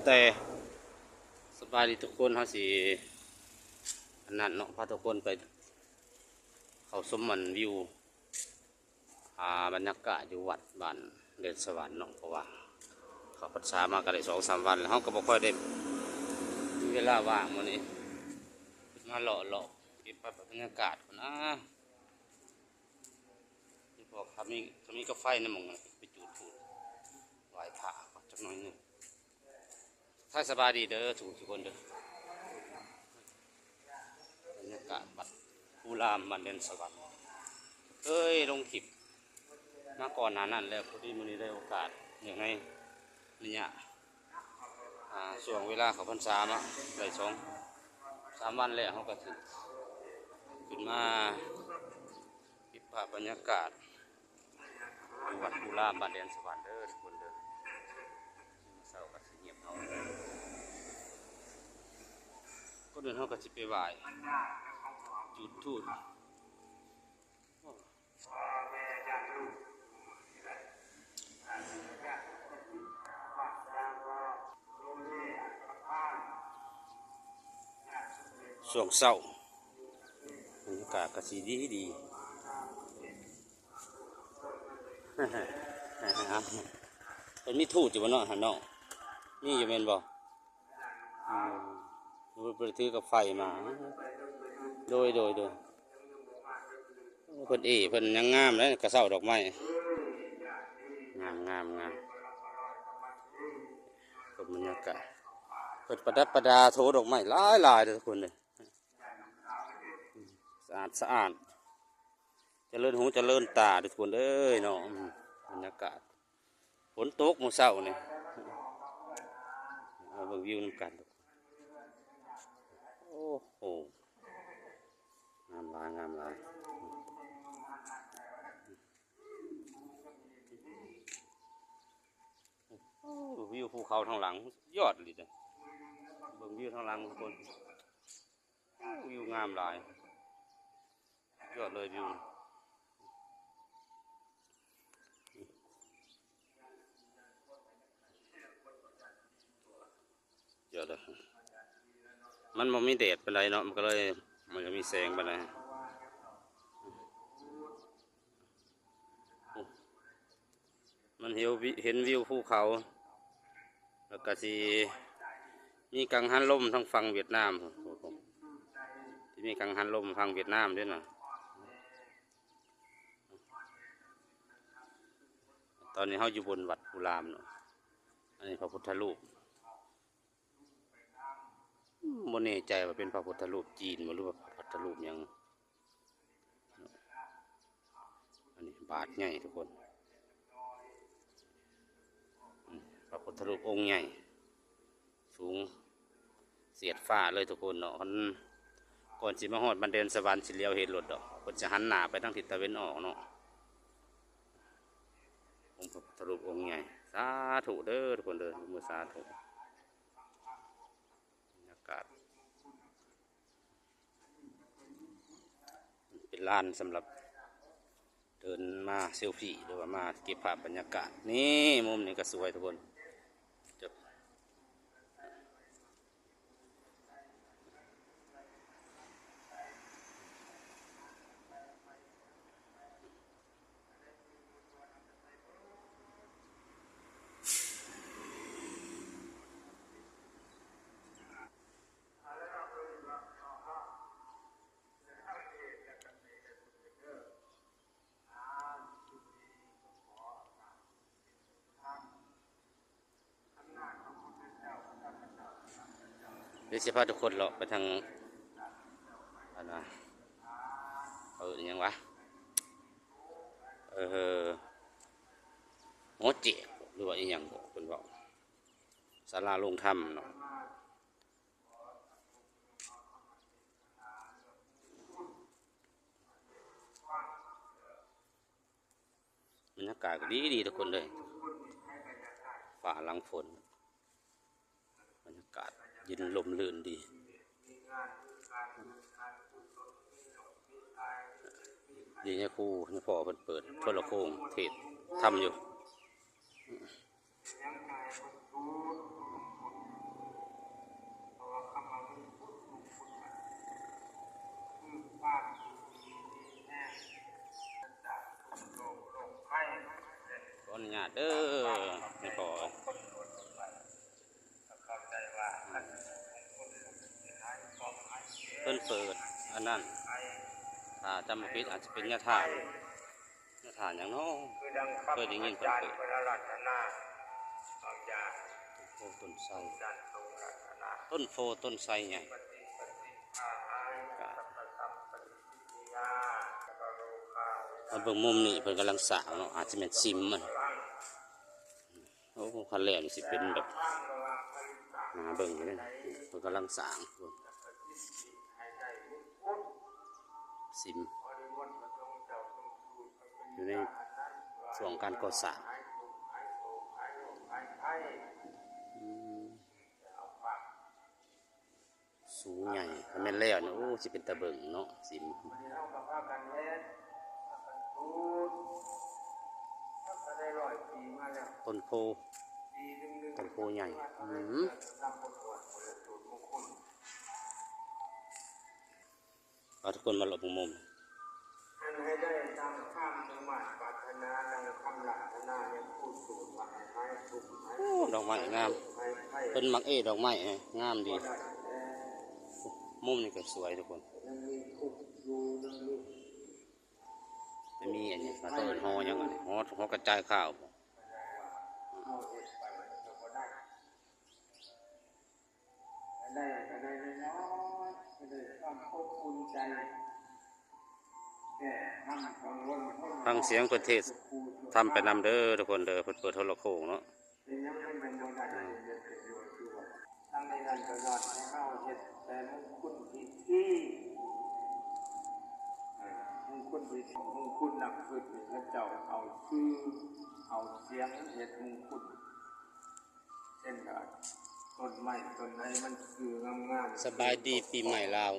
ແຕ່ສະບາຍດີທຸກຄົນ ເຮົາຊິອັນນັ້ນເນາະ ພາທຸກຄົນໄປເຂົ້າຊົມອັນວິວ ອ່າ ບັນຍາກາດຢູ່ວັດບ້ານແດນສະຫວັນເນາະ ເພາະວ່າເຂົ້າພັນສາມາກໍໄດ້ສອງສາມວັນແລ້ວ ເຮົາກໍບໍ່ຄ່ອຍໄດ້ມີເວລາວ່າງມື້ນີ້ ມາເລາະເລາະເກັບພາບບັນຍາກາດກ່ອນນະ ເພາະວ່າມີ ມີກາໄຟໃນໝ່ອງນັ້ນ ໄປຈູດທູບໄຫວ້ພະກ່ອນຈັກໜ້ອຍໜຶ່ງ. ທັກທາຍສະບາຍດີເດີທຸກໆຄົນເດີ ບັນຍາກາດວັດພູລາມ ບ້ານແດນສະຫວັນ ເຄີຍລົງຄລິບມາກ່ອນໜ້ານັ້ນແລ້ວ ພໍດີມື້ນີ້ໄດ້ໂອກາດ ເນື່ອງໃນໄລຍະ ອ່າ ຊ່ວງເວລາເຂົ້າພັນສາມາໄດ້ສອງສາມວັນແລ້ວ ເຮົາກໍຊິຂຶ້ນມາເກັບພາບບັນຍາກາດ ຢູ່ວັດພູລາມ ບ້ານແດນສະຫວັນເດີທຸກຄົນເດີ ເຊົ້າກໍຊິງຽບເຮົາ ກ່ອນອື່ນເຮົາກໍຊິໄປໄຫວ້ ຈູດທູບ ຊ່ວງເຊົ້າ ບັນຍາກາດກໍຊິດີດີ ເພິ່ນມີທູບຢູ່ບໍ່ເນາະຫັ້ນເນາະ ມີຢູ່ແມ່ນບໍ່? ອືມ ບໍ່ໄດ້ຖືກັບໄຟມາ ໂດຍ ໂດຍ ໂດຍ ເພິ່ນເອ ເພິ່ນຍັງງາມເດ້ ກະເຊົ້າດອກໄມ້ ງາມ ງາມ ງາມ ເບິ່ງບັນຍາກາດ ເພິ່ນປະດັບປະດາໂທດອກໄມ້ຫຼາຍໆເດີທຸກຄົນເດີ ສະອາດສະອ້ານ ຈະເລີນຫູຈະເລີນຕາເດີທຸກຄົນເອີຍເນາະ ອືມ ບັນຍາກາດ ຝົນຕົກມື້ເຊົ້ານີ້ ເອົາເບິ່ງວິວນຳກັນ ໂອ້ໂຫ ງາມຫຼາຍ ງາມຫຼາຍ ໂອ້ ວິວພູເຂົາທາງຫຼັງ ສຸດຍອດອີ່ຫຼີເດ້ ເບິ່ງວິວທາງຫຼັງທຸກຄົນ ໂອ້ ວິວງາມຫຼາຍ ຍອດເລີຍວິວ ຍອດເລີຍ ມັນບໍ່ມີແດດປານໃດເນາະ ມັນກໍເລີຍ ມັນກໍມີແສງປານໃດ ມັນເຫັນວິ ເຫັນວິວພູເຂົາ ແລ້ວກໍຊິມີກັງຫັນລົມທາງຝັ່ງຫວຽດນາມ ຊິມີກັງຫັນລົມຝັ່ງຫວຽດນາມເດ້ນະ ຕອນນີ້ເຮົາຢູ່ບົນວັດພູລາມເນາະ ອັນນີ້ພະພຸດທະຮູບ ບໍ່ແນ່ໃຈວ່າເປັນພະພຸດທະຮູບຈີນບໍ່ ຫຼືວ່າພະພຸດທະຮູບຫຍັງ ອັນນີ້ບາດໃຫຍ່ທຸກຄົນ ອືມ ພະພຸດທະຮູບອົງໃຫຍ່ ສູງສຽດຟ້າເລີຍທຸກຄົນເນາະ ມັນ ກ່ອນຊິມາຮອດບ້ານແດນສະຫວັນ ຊິຫຼຽວເຫັນໂລດດອກ ເພິ່ນຈະຫັນໜ້າໄປທາງທິດຕາເວັນອອກເນາະ ອົງພະພຸດທະຮູບອົງໃຫຍ່ ສາທຸເດີທຸກຄົນເດີ ຍົກມືສາທຸ ບັນຍາກາດ ເປັນລານສຳລັບເດີນມາເຊລຟີ ຫຼືວ່າມາເກັບພາບບັນຍາກາດ ນີ້ ມຸມນີ້ກໍສວຍທຸກຄົນ. ດຽວຊິພາທຸກຄົນເລາະໄປທາງ ອັນນ່າ ເອີ້ນຫຍັງວະ ເອີ ຫໍແຈກ ຫຼືວ່າອີ່ຫຍັງເພິ່ນເວົ້າ ສາລາລົງທຳເນາະ. ບັນຍາກາດກໍດີໆ ທຸກຄົນເອີຍ ຟ້າຫຼັງຝົນ ບັນຍາກາດເຢັນລົມລື່ນດີ ດີໃນຄູໃນພໍ່ເພິ່ນເປີດໂທລະໂຄ່ງເທດທຳຢູ່. ອະນຸຍາດເດີ ແມ່ນບໍ່? ເພິ່ນເປີດອັນນັ້ນ ຖ້າຈຳບໍ່ຜິດອາດຈະເປັນຍາທ່ານ ຍາທ່ານຫຍັງເນາະ ເຄີຍໄດ້ຍິນເພິ່ນເປີດ. ໂອ້ ຕົ້ນໄຊ ຕົ້ນໂພຕົ້ນໄຊໃຫຍ່. ມາເບິ່ງມຸມນີ້ ເພິ່ນກຳລັງສ້າງເນາະ ອາດຈະແມ່ນຊິມມັນ. ໂອ້ ຄັນແລ້ວນີ້ຊິເປັນແບບ ໜ້າເບິ່ງເດ້ ເພິ່ນກຳລັງສ້າງ ຊິມ ຢູ່ໃນຊ່ວງການກໍ່ສ້າງ. ອືມ ສູງໃຫຍ່ ຖ້າແມ່ນແລ້ວນີ້ ໂອ້ ຊິເປັນຕາເບິ່ງເນາະ ຊິມ. ຕົ້ນໂພ ຕົ້ນໂພໃຫຍ່ ອືມ ພາທຸກຄົນມາເລາະເບິ່ງມຸມ. ໂອ້ ດອກໄມ້ງາມ ເພິ່ນມັກເອດດອກໄມ້ ງາມດີ. ມຸມນີ້ກໍສວຍທຸກຄົນ ຈະມີອັນນີ້ ເຂົາເອີ້ນຫໍຫຍັງອັນນີ້ ຫໍ ຫໍກະຈາຍຂ່າວບໍ? ໄດ້ ກໍໄດ້ນ້ອຍໆ ກໍໄດ້ຄວາມອົບອຸ່ນໃຈແກ້ຄຳກັງວົນ. ຟັງສຽງເພິ່ນເທດທຳໄປນຳເດີທຸກຄົນເດີ ເພິ່ນເປີດໂທລະໂຂງເນາະ. ເປັນຫຍັງມັນເປັນບໍ່ໄດ້ ອືມ ເຮັດເປັນຢູ່ຄືວ່າ ທັງໃນນັ້ນກໍຍ້ອນໃຫ້ເຮົາເຮັດແຕ່ມຸງຄຸນພິທີ ເອີ ມຸງຄຸນພິທີ ມຸງຄຸນນັບຖືນີ້ ເຂົາເຈົ້າເອົາຊື່ ເອົາສຽງເຮັດມຸງຄຸນ. ເຊັ່ນວ່າຕົ້ນໄມ້ຕົ້ນໃດມັນຊື່ງາມໆ ສະບາຍດີປີໃໝ່ລາວ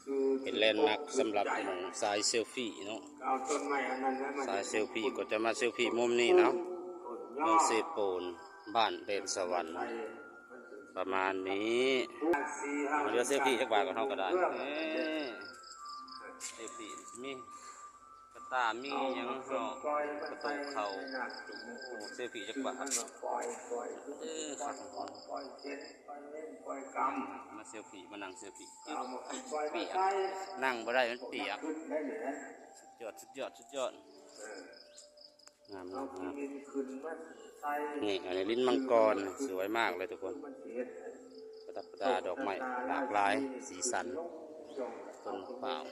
ຄືເປັນແລນມາກສຳລັບໝ່ອງສາຍເຊວຟີເນາະ ເອົາຕົ້ນໄມ້ອັນນັ້ນແຫຼະມາ ສາຍເຊວຟີກໍຈະມາເຊວຟີມຸມນີ້ເນາະ ຕົ້ນຍອດ ເມືອງເຊໂປນ ບ້ານແດນສະຫວັນ ປະມານນີ້. ເຫຼືອເຊວຟີຈັກບາດກໍເຮົາກໍໄດ້ ເອີ ເຊວຟີມີ ກະຕ່າມີຫຍັງເນາະ ກະໂຕກເຂົ້າ ໂອ້ ເຊວຟີຈັກບາດ ເອີ ຄັກ ມາເຊວຟີ ມານັ່ງເຊວຟີ ປຽກ ນັ່ງບໍ່ໄດ້ ມັນປຽກ ສຸດຍອດ ສຸດຍອດ ສຸດຍອດ ງາມ ງາມ ງາມ ນີ້ ອັນນີ້ລິ້ນມັງກອນ ສວຍມາກເລີຍທຸກຄົນ ປະດັບປະດາດອກໄມ້ຫຼາກຫຼາຍສີສັນ ຕົ້ນໝາກພ້າວ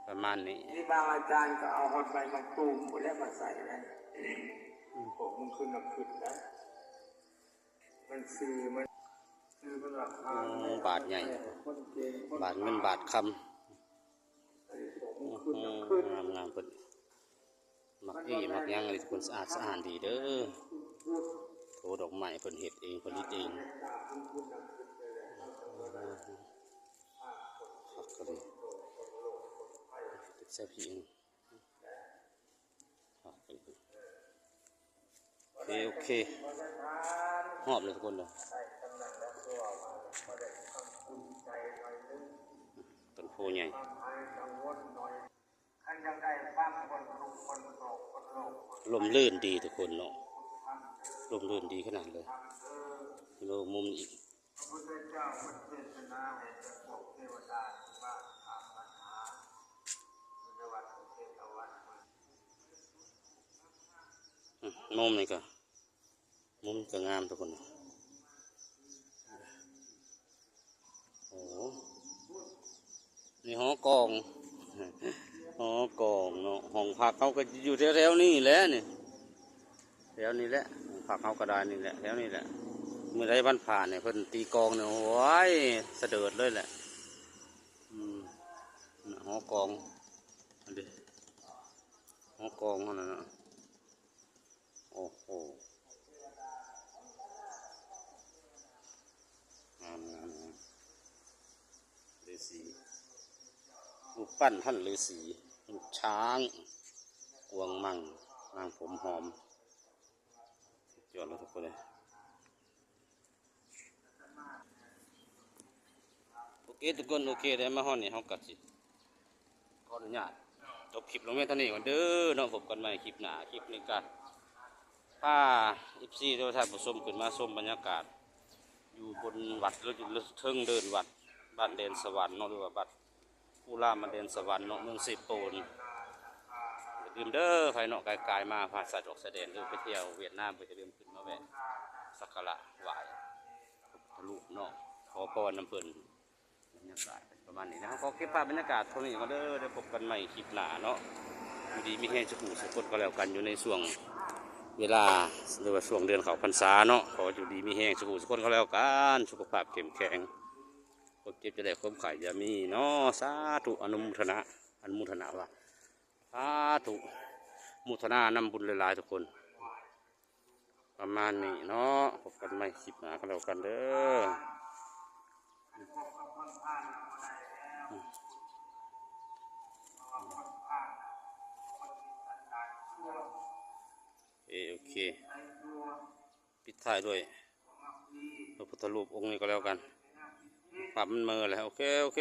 ປະມານນີ້ ມີບາງອາຈານກໍເອົາຮອດໃບໝາກຕູມພຸ້ນແຫຼະມາໃສ່ໄດ້ ອືມ ພວກມັນຂຶ້ນນຳຂຶ້ນນະ ມັນຊື່ ມັນຊື່ ມັນລາຄາ ໂອ້ ບາດໃຫຍ່ ບາດເງິນບາດຄຳ ໂອ້ໂຫ ງາມໆ ເພິ່ນ ໝາກເອ້ໝາກຫຍັງນີ້ ເພິ່ນສະອາດສະອ້ານດີເດີ ໂອ້ ດອກໄມ້ເພິ່ນເຮັດເອງ ຜະລິດເອງ ຄັກກະລີ ເກັບໃສ່ພີ້ເອງ ຄັກກະລີ ໂອເຄ ໂອເຄ ຮອບເລີຍທຸກຄົນເດີ ຕົ້ນໂພໃຫຍ່. ລົມລື່ນດີທຸກຄົນເນາະ ລົມລື່ນດີຂະໜາດເລີຍ ເບິ່ງມຸມນີ້ອີກ ອືມ ມຸມນີ້ກໍ ມຸມກໍງາມທຸກຄົນ ໂອ້ ນີ້ຫໍກອງ ຫໍກອງເນາະ ຫ້ອງພັກເຮົາກໍຢູ່ແຖວໆນີ້ແຫຼະນີ້ ແຖວນີ້ແຫຼະ ຫ້ອງພັກເຮົາກໍໄດ້ນີ້ແຫຼະ ແຖວນີ້ແຫຼະ ມື້ໃດວັນພະນີ້ເພິ່ນຕີກອງນີ້ ໂອ້ຍ ສະເດີດເລີຍແຫຼະ ອືມ ຫໍກອງ ອັນນີ້ ຫໍກອງຫັ້ນນະ ໂອ້ໂຫ ງາມໆໆ ລືສີ ຮູບປັ້ນທ່ານລືສີ ຮູບຊ້າງ ກວາງມັງ ນາງຜົມຫອມ ສຸດຍອດເລີຍທຸກຄົນເອີຍ. ໂອເຄທຸກຄົນ ໂອເຄ ໄດ້ມາຮອດນີ້ ເຮົາກໍຊິຂໍອະນຸຍາດ ຈົບຄລິບລົງແມ່ນເທົ່ານີ້ກ່ອນເດີເນາະ. ພົບກັນໃໝ່ຄລິບໜ້າ. ຄລິບນີ້ກະພາເອັຟຊີ ຫຼືວ່າທ່ານຜູ້ຊົມ ຂຶ້ນມາຊົມບັນຍາກາດຢູ່ບົນວັດ ຫຼືຢູ່ເທິງເດີ່ນວັດ ບ້ານແດນສະຫວັນເນາະ ຫຼືວ່າວັດພູລາມບ້ານແດນສະຫວັນເນາະ ເມືອງເຊໂປນ. ຢ່າລືມເດີ ໃຜເນາະ ກາຍໆມາຜ່ານຊາຍດອກຊາຍແດນ ຫຼືໄປທ່ຽວຫວຽດນາມ ກໍຢ່າລືມຂຶ້ນມາແວະສັກກາລະໄຫວ້ພະພຸດທະຮູບເນາະ ຂໍພອນນຳເພິ່ນ. ບັນຍາກາດປະມານນີ້ນະ. ເຮົາຂໍເກັບພາບບັນຍາກາດເທົ່ານີ້ກ່ອນເດີ. ໄດ້ພົບກັນໃໝ່ຄລິບໜ້າເນາະ. ຢູ່ດີມີແຮງສຸຂູສຸຄົນກໍແລ້ວກັນ ຢູ່ໃນຊ່ວງເວລາ ຫຼືວ່າຊ່ວງເດືອນເຂົ້າພັນສາເນາະ. ຂໍຢູ່ດີມີແຮງສຸຂູສຸຄົນກໍແລ້ວກັນ ສຸຂະພາບເຂັ້ມແຂງ ຄວາມເຈັບຢ່າໄດ້ ຄວາມໄຂ້ຢ່າມີເນາະ. ສາທຸ ອະນຸໂມທະນາ ອະນຸໂມທະນາວ່າ ສາທຸ ໂມທະນານຳບຸນຫຼາຍໆທຸກຄົນ. ປະມານນີ້ເນາະ. ພົບກັນໃໝ່ຄລິບໜ້າກໍແລ້ວກັນເດີ. ເອ ໂອເຄ ປິດທ້າຍດ້ວຍພະພຸດທະຮູບອົງນີ້ກໍແລ້ວກັນ. ພາບມັນເມີແລ້ວ. ໂອເຄ ໂອເຄ.